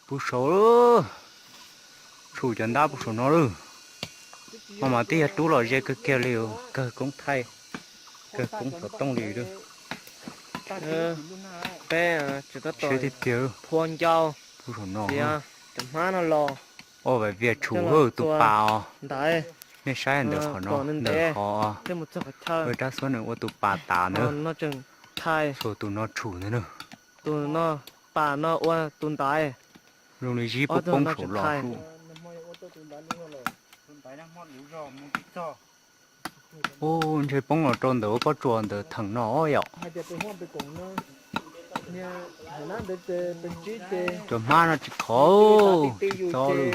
Pub saud, tshum cov ntab pub saum no lawm. Ho mas twb yog rub los ze kawg kiag li, kawg koob thaij, kawg koob xov tooj li lawm. Peb tsis tau siab tiag tiag. Phua ncau, pub saum no, cov hmab no los, o, vias tshum tus pas os. Nej saib ntawm qhov no, ntawm qhov rab xuab nws ua tus pas tav ntawd, txhua tus no tshum ntag na. Tus no, pas no ua tus ntaiv. Zoo li zib poob poob saum los. Ub, ntshe poob los rau ntawm ua pob tsuas ntawm theem no yom. Cov hmab no tsis khov, tsis txob li.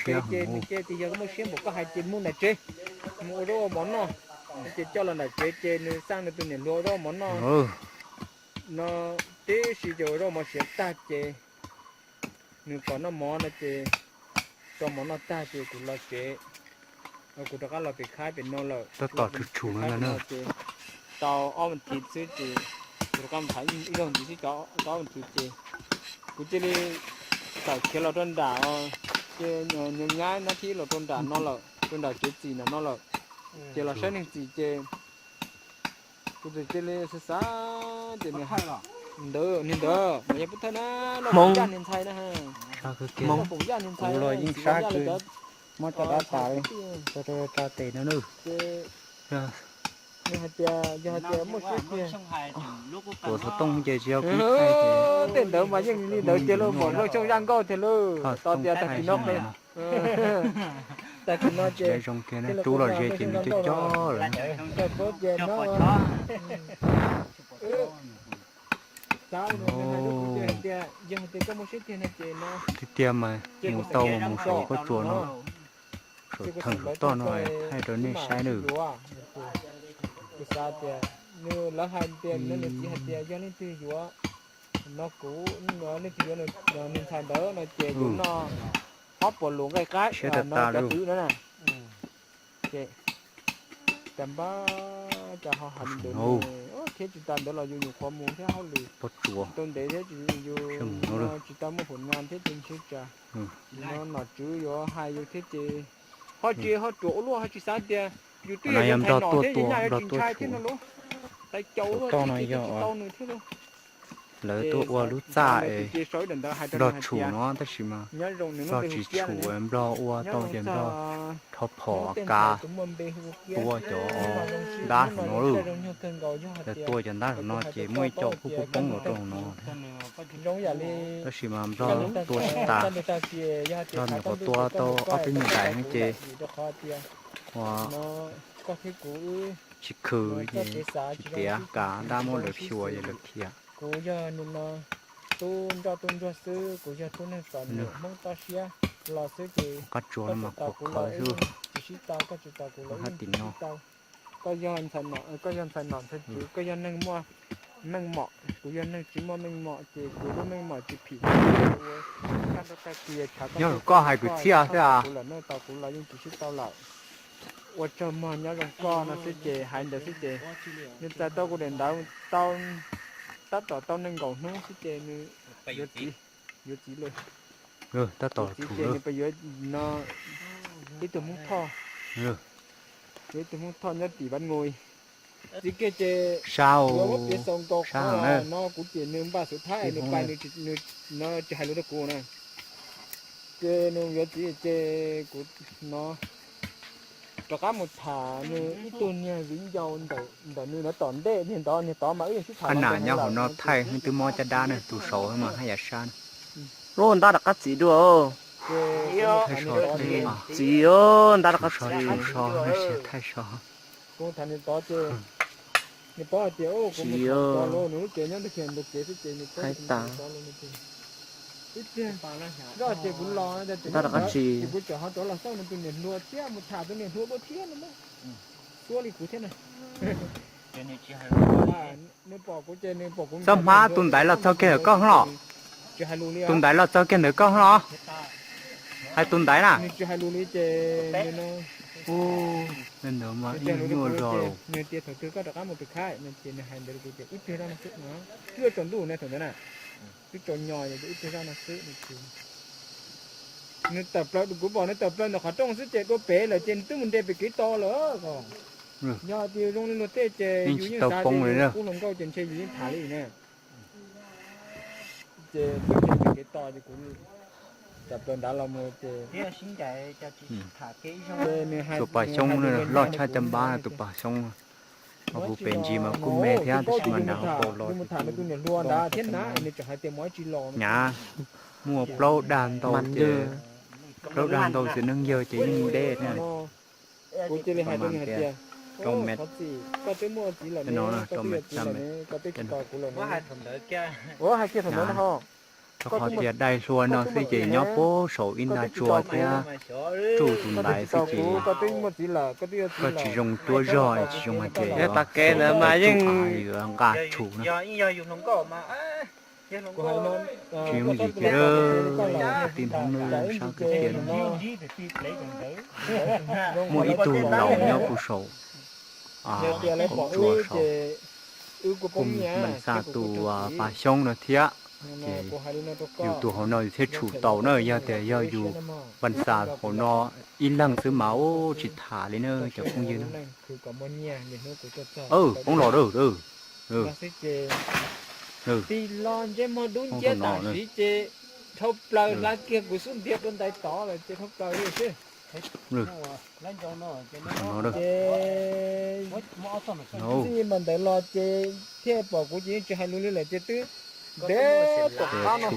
Siab ces nws ces tias yog koj muaj siab npaum koj hais ces mus nram tsev, mus ua zaub ua mov noj. Ces coj los nram tsev ces nws xaj nws tus niam hluas ua zaub ua mov noj. No tib si ces ua zaub ua mov siav tag ces nws kom noj mov no ces tso mov noj tag ces kuv los tsev, kuv rov qab los pem khaib pem no lawm. Tab tom tshum tshum no ces tau ob vas thiv xwb ces kuv rov qab mus thav ib zaug ntxiv xwb, tau ob vas thiv ces kuv cia li tawm khiav los rau nram, ces nyab nyab thib los rau nram no lawm, rau nram kev txim nram no lawm. Ces los saib neeg txim ces kuv txawm cia li xav xav ces ntawd niag ntawd mas yog pub thawj na, Hmoob yaj niag ntxhais na. Hmoob kuv los yeej sab kawg, muab caj dab tas li, tso rau tsa tes no na. Nws hais tias yog hais tias muaj siab tiag, tuav xov tooj ces tsis yog kuv thaij ces tej ntawd mas yeej li ntawd tiag lauj, npaum zoo xyoo zaj nkauj tiag lauj. Tau tias tag kis no, tag kis no ces zoo kiag, rub los ze ces nws coj coj lawm. Tiag tiag mas mus tau mas mus saum pob tsuas no, saum theem saum toj no thaij rau nej saib nawb. Kuv xav tias nws, lawv hais tias nws txiv hais tias yog leej twg yuav, no kuv, leej twg yuav nws ntxhais ntawd no ces yuav noj ob puas lus nqaij qaib, siab tag no tas cov li. Twv no na. Ces cas npab cas ho hais li ntawd no, thiab tsis tas ntawd los yus nyuam qhuav mus thiab hauj lwm, tau ntev thiab yus tsis tau muaj hum nas thiab ces ntshe tsam no nom tswv yuav hais yus thiab ces ho tsis ho ruam ua luaj, ho tsis xav tias yus twb yog ntxhais nom thiab yus nyaj yuav tsis ntshai thiab no lauj. Tais caus ua luaj tsis tau nws thiab lauj. Lawv tuaj ua lub txaj es Nplog tshum no tab sis mas Nplog tsis tshum, Nplog ua tau ces Nplog rho phom kav tua cov ntab saum no lawm. Lawv tua cov ntab saum no ces muaj ib co kuj poob los rau no, tab sis mas Nplog tua tsis tas. Nplog nyuam qhuav tua tau ob peb nyuag daim no ces ua tsis khwv ces tsis tiav, kav ntab muab lawv xyuas ces lawv khiav. Kuv yog nim no tub nroj tub ntsuag xwb, kuv yog tub neeg txom nyem Hmoob toj siab los xwb ces qab tsuas no mas qhuav qhawv xwb. Tsis sib tau, koj tsis tau kuv los yeej tsis sib tau. Koj yog ntxhais nom ntxhais tswv, koj yog neeg muaj meej mom, kuv yog neeg tsis muaj meej mom ces kuv lub meej mom tsis phim. Nyob zoo koj hais kwv txhiaj xwb as. Kuv lawm, nej tau kuv los yeej tsis sib tau lawm. Ua tsaug mog, nyob zoo koj no xwb ces hais ntawd xwb ces nws txais tau kuv daim ntawv tau, tab tom tau nees nkaum hnub xwb ces nws yuav txiv, yuav txiv lawm. Tab tom txiv ces nws pab yuav no ib tug Hmoob Thoj, yuav ib tug Hmoob Thoj nyob tim Vaj Nus. Txiv kiag ces yuav muab piav xaus nkaus qhov no kuv ces nws npaj xub thab es nws pais, nws no tsis hais lus rau kuv na. Ces nws yuav txiv ces kuv no rov qab mus tham nws ib tug niag viv ncaus ntawm nws no tom ntej, niag ntawd niag tod mas wb yeej sib tham. Qhab nam nyob hauv no thaij twb mob caj dab na, tus saud mas haj yam sab. Lub ntab rov qab txiv dua. Txiv, ntab rov qab txiv. Kuv tham nws tod ces nws paub hais tias kuv mus tham tos los nws lub tsev nyob ntawm kiag ntawd kev xwb ces nws paub tias kuv mus tham tos los no ces ib pliag zoj ces kuv los ces kuv tseem ho rov los xauj nws tus niam hluas thiab mus tham tus niam hluas dua thiab no na. Suab li kuv thiab na. Nws pom kuv ces nws pom kuv. Txoj hmab tus ntaiv los txog kiag ntawm koj los? Tus ntaiv los txog kiag ntawm koj los? Hais tus ntaiv na. Nws tsis hais lus li ces nws no, nws ntawd mas ib nyuaj zog los. Nws tias thaum twg koj rov qab mus tus khaib no ces nws hais ntawd rau kuv tias ib pliag zoj no xwb no, twb yuav tsaus ntuj ne thaum ntawd na, twb tsaus nyo ces ib pliag zoj no xwb no ces nws tawm plaws, kuv pom nws tawm plaws ntawm qhov rooj xwb ces dua pem lawm ces nws twb mus nres pem kev tos lawm os. Yog tias zoo li luag tej ces yus yeej xav tias yus kub hluas nkauj ces ntshe yus yeej tham li na. Ces twb nres pem kev tos ces kuv tawm plaws nrad los mus ces Tus pas xyoob loj tshaj caj npab tus pas xyoob. Ho puv pem ntsis mas kuj me thiab tab sis mas nrad hauv paus los tus hnyav, muaj plaub dag ntau ces, plaub dag ntau txiv neej yawg ces yeej deb na. Kuv cia li hais rau nws hais tias, rau met, koj twb muaj txiv lawm ne, koj twb yuav txiv lawm ne, koj twb tsis tos kuv lawm ne. Ua hais kiag thaum ntawd no ho. Rau qhov tias dai hlua no xwb ces nyob puag saum ib nta tsua thiab tsuj tus ntaiv xwb ces koj tsis zoo cuab zog, tsis zoo hais tias yuav tsuj av yuav nqa tshum na. Tsis yooj yim kiag, tij Hmoob nws sab kawg kiag. Muaj ib tug laus nyob puag saum qaum tsua saud, kuj npaj xa tus pas xyoob no thiab. Ces yus tus hauv no yus thiaj tshum tau na, yog tias yog yus npaj xa hauv no ib leeg xwb mas ub tsis tham li na cov phooj ywg na. Poob los. Tig los ntsej muag dub nciab tam sim ces dhau plaws hla kiag kuv xub ntiag rau ntais tod lawm ces dhau plaws li xwb. Ces txij mas ntawd los ces thiaj pom kuv ces yeej tsis hais lus li lawm ces twb ntev tom qab no,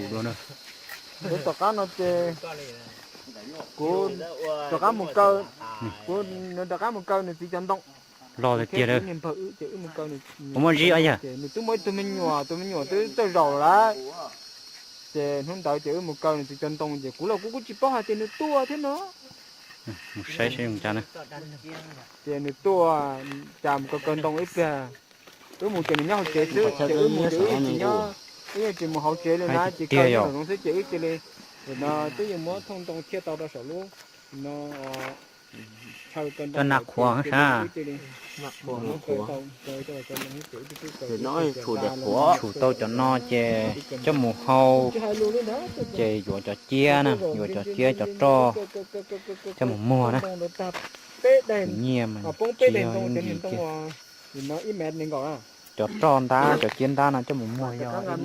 ntev tom qab no ces kuv rov qab mus kaw, kuv nws rov qab mus kaw nws txiv cov ntoo. Los tiag tiag, niag npawg wb ces wb mus kaw nws, muaj zib os yawg, ces nws twb muaj ib tug me nyuam, tus me nyuam twb txawj zaum lawm. Ces hnub ntawd ces wb mus kaw nws txiv cov ntoo ces kuv los kuv kuj tsis paub hais tias nws tuaj thiab no. Mus saib seb zoo cas na. Ces nws tuaj, cas mus kaw kaw ntoo ib pliag, wb mus ces nws nyob hauv tsev xwb ces wb mus ces wb yeej tsis nyob, wb yeej tsis mus hauv tsev li na ces kaw nyob nraum zoov xwb ces wb cia li, no twb yeej muab thooj ntoo thiaj tau rau saum lub no, chaw kaw ntoo na qhuav sab. Tshum tau cov no ces coj mus hau, ces yuav cov ciab na, yuav cov ciab cov roj coj mus muag na. Nyiaj mas tsis yog yooj yim kiag. Cov roj ntab cov ciab ntab no coj mus muag yog ib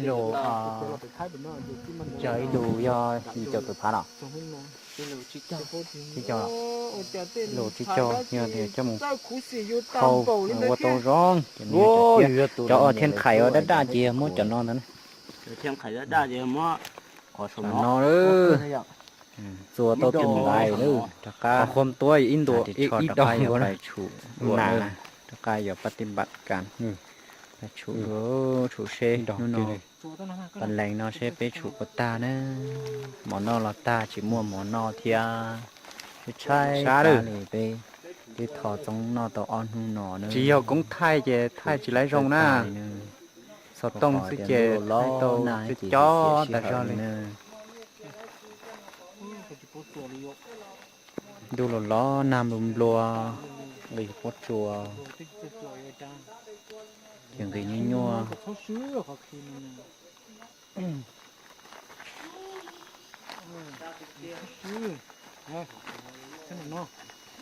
lus, yog ib lus yog yim caum tawm phav los, tsib caug, ib lus tsib caug yog tias coj mus hau ua tau zoo ces cov os thiaj nqhaim ua daj daj ces yog muab cov no ntawd na. Cov no txua tau tus ntaiv lawm rov qab, qhov qhuam tuab ib ntua ib do pais tshum ua na, rov qab yuav pab tij npam kas, pais tshum, tshum seb hnub no, pas lees no seb peb tshum puas tag na. Mov noj los tag tsis muaj mov noj thiab, tshaib tshaib li peb twb tho txoov noj tau ob hnub no na. Tsis yog koob thaij ces thaij tsis laiv zoo na. Xov tooj xwb ces thaij tau cov tas zog li. Ntuj los los nag nplua nplua, nqis pob tsuas ces nqis nyuaj nyuaj.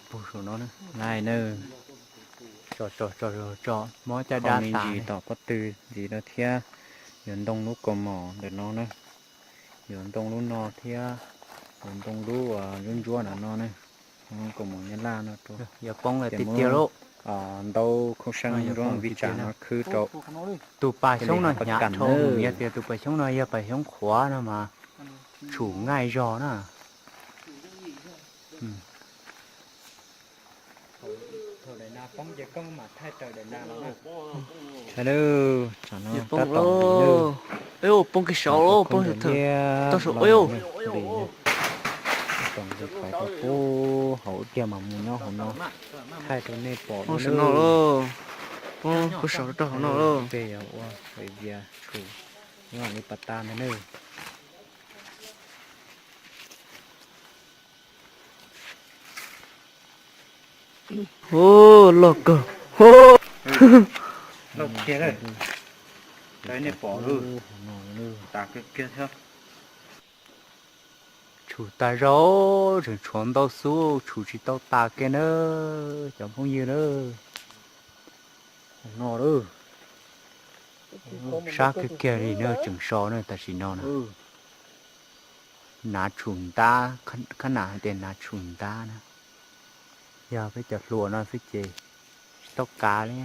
Puag saum no na, tso tso tso tso, muab caj dab me ntsis tom pob tw ntxiv no thiab, yuav ntoo lub kaus mom ntawm no na, yuav ntoo lub no thiab, yuav ntoo lub ntsuab ntsuab ntawm no na, kaus mom nyab laj no rau. Yog poob lawm tiag tiag lauj. Ntaub khaub seeb nruab vij tsam no khwb rau. Tus pas xyoob no hnyav dhau, yog tias tus pas xyoob no yog pas xyoob qhuav no mas tshum nqaij zog na. Poob kiag saud, poob saum thawj, tau saum, ua, poob kiag pais rau pub hauv tiag mas mus nyob hauv no, thaij rau nej pom no, poob saum rau hauv no. Peb yog ua hais tias tshum, ua li pas tas ntag nawb. Ub, loj kawg. Loj kiag lawm. Nej pom, tas kiag kiag thiab. Tshum tas zog, tseem tshuav ntau xub tshum tsis tau tas kiag na, cov phooj ywg na. No, sab kiag kiag li na, tseem so na tam sim no na. Nav tshum ntab, khab nas hais tias nav tshum ntab na. Yog peb cov hluas no xwb ces tsis tau kav li.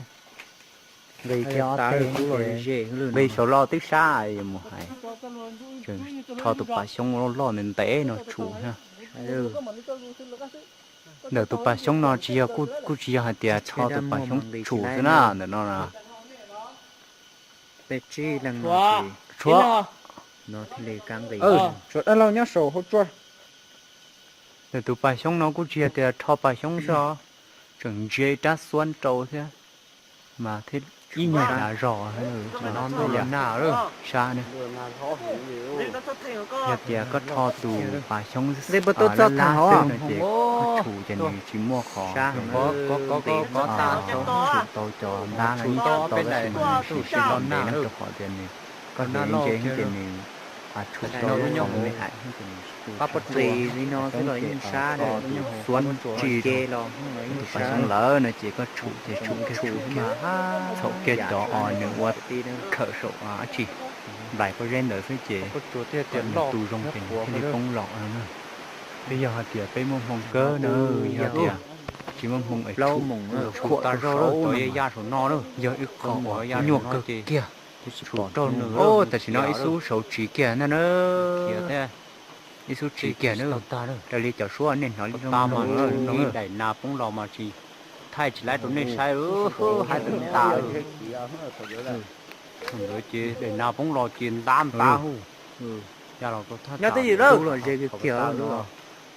Nqis kiag ob teg, nqis saud los twb sab yuav mus hais. Tseem rho tus pas xyoob loj loj ntev ntev no tshum na. Ntawm tus pas xyoob no tsis yog, kuj tsis yog hais tias rho tus pas xyoob tshum xwb na, ntawm no na. Tshuav, tshuav dab laug nyob saum hauv tsua. Ntawm tus pas xyoob no kuj tsis yog tias rho pas xyoob xwb os, tseem ntsia ib rab xuab rau thiab, mas thiab ib nyuag dav zog. Sab ne, yog tias koj rho tus pas xyoob lab lab xwb no ces koj tshum ces nws tsis muaj qhov tshum tau cov ntab no, tsis tau, tab sis mas nws sim siv loj ntev no rau qhov tias nws, koj hlawv ntse ces nws tshum tau lub nyuag me hais ces nws tsis tu sab. Tus xuab tsis, tus pas xyoob lawm no ces koj tshum ces tshum kiag, tshum kiag, txhaum kiag cov os nws ua khawm saum dab tsi, nplaim pob zeb ntawd xwb ces nws tu zoo ces nws thiaj li poob los no na. Twb yog hais tias peb muaj hmoo kawg na, yog tias tsis muaj hmoo es tshum tas zog tau ya saum no, yog ib qho uas nyuaj kawg kiag. Tam sim no ib xub saud tsiv kiag ntag na. Ib xub tsiv kiag na. Raws li cov suab nej hnov li zoo no, daim nas poob los mas tsis thaij tsis laib rau nej saib, hais tau tas. Thaum ntawd ces daim nas poob los ces ntab ntab hu. Ya los rau thaj tsam ub los ze kiag kiag no,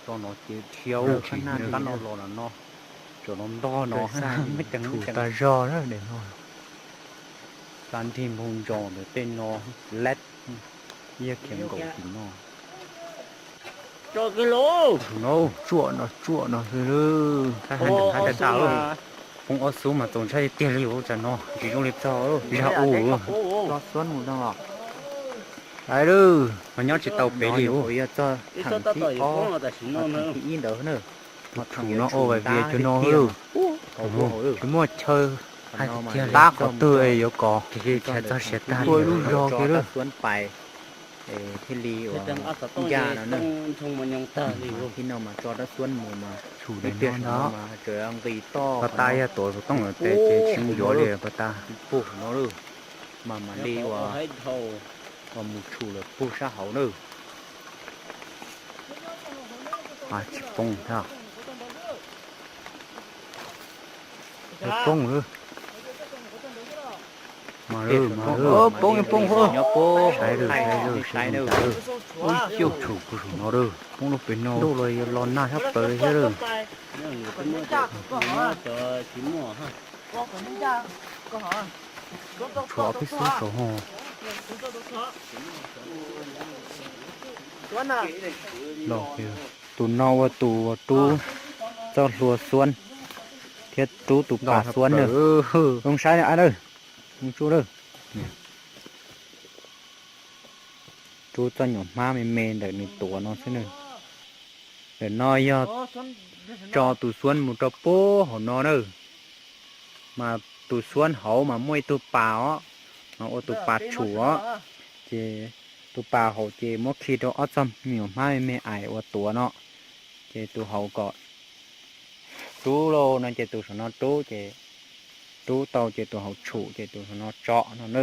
tso no ces dhia ub tsis ntab no los no, tso no ntog no, tshum tas zog na daim no. Xa nrig npog ntsos ntawm tej no, lab, yog khiav nkaum tim no. Tsuam no, tsuam no xwb lawm. Poob ob xub mas txaus ntshai tiag li ub, tsam no tsis zoo li txog zaj ub. Hais lawm, mas nyob tsis tau pem li ub. Thaum thib ib ntawd na, thaum no ua vias cuag no lawm. Tsis muaj chaw tab qhov twg yuav kov, txog siav tag ua ib lub zog kiag lawm. Thiaj li ua ncaj no na. Thib no mas tso rab xuab mus mas tshum ib pliag saum no mas tseem nqis toj. Pog tas yog tuav xov tooj lawm tes ces tsis mus yuav li pog tas. Puag no lawm, mas mam li ua, ua mus tshum lawm puag sab hauv na. Tsis poob thiab. Poob lawm. Mas lawm, mas lawm, poob, poob, poob. Saib lawm, saib lawm, saib lawm. Ub, cuj tshum puag saum no lawm, poob lub pem no. Ntuj los yuav los nag sab plaws li thiab lawm. Tshuav ob peb xub saud ho. Tus no ua tus rub txoj hlua xuab thiab rub tus pas xuab na. Zoo saib na, a na, zoo tsuj lawm. Rub txoj nyuam hmab me me ntawm nws tuav no xwb na. Ntawm no yog tso tus xuab mus rau puag hauv no na. Mas tus xuab hauv mas muaj ib tug pas os, mas ua tus pas tshum os. Ces tus pas hauv ces muab khi rau ob txoj me nyuam hmab me me ais uas tuav no. Ces tus hauv kom rub lauj no ces tus saum no rub, ces rub tau ces tus hauv tshum ces tus saum no tso no na.